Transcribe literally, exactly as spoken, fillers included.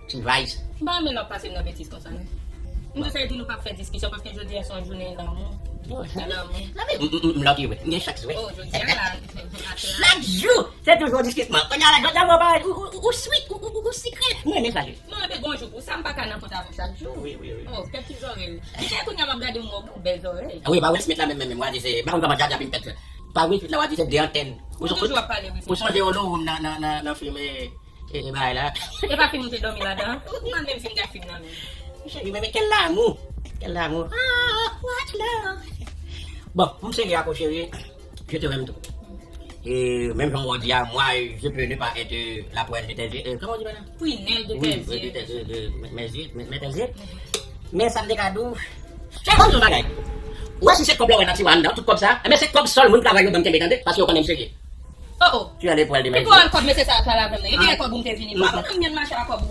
Ti Vice. M pa renmen lè w ap pase m nan betiz konsa non. M di sa epi nou p ap fè diskisyon paske jodi a se yon jounen lanmou. Lanmou. M lòk wi. M gen chans wi. Oh, jodi a la. Chak jou se toujou diskisyon. Kounye a la jodi a mwen ba ou sweet, ou sikre. Mwen renmen sa jodi. Non epi gon jou pou sa m pa ka nan kont avè w chak jou. Wi wi wi. Oh, kèt ti zòrèy. Misye kounye a m ap gade yon mò pou bèl zòrèy. Wi pa Will Smith la menm menm menm w a di se m pa konn kòman djab la vin fèt. Pa Will Smith la w a di se de antèn. Ou toujou ap pale wi. Ou sonje yon lou nan nan nan nan fim. E bagay la. E pa fim ou te dòmi ladan an? Ou pa menm fin gad fim nan menm. Cheri, men quel l'amour. Quel l'amour. Ah, what love. Bon, pou m serye ak ou cheri, je te renmen tou. E menm jan w di a, moi, je peux ne pas être la prunelle de tes yeux. Comment on dit maintenant? Prunelle de tes yeux. Oui, de tes yeux, de mes yeux, mes tes yeux. Men sa m te ka di w, se kòm yon bagay. Ou wè si se kòb la w wè nan tiwa anndan, tout kòb sa, men se kòb sòl moun travay yo ban m kenbe tande, paske yo konnen m serye. Oh oh. Tu as les poils de mes yeux. Epi w al kòb mesye sa a travay avè m nan. E dèyè kòb ou m te vini. Mwen pa konn anyen mache a kòb ou.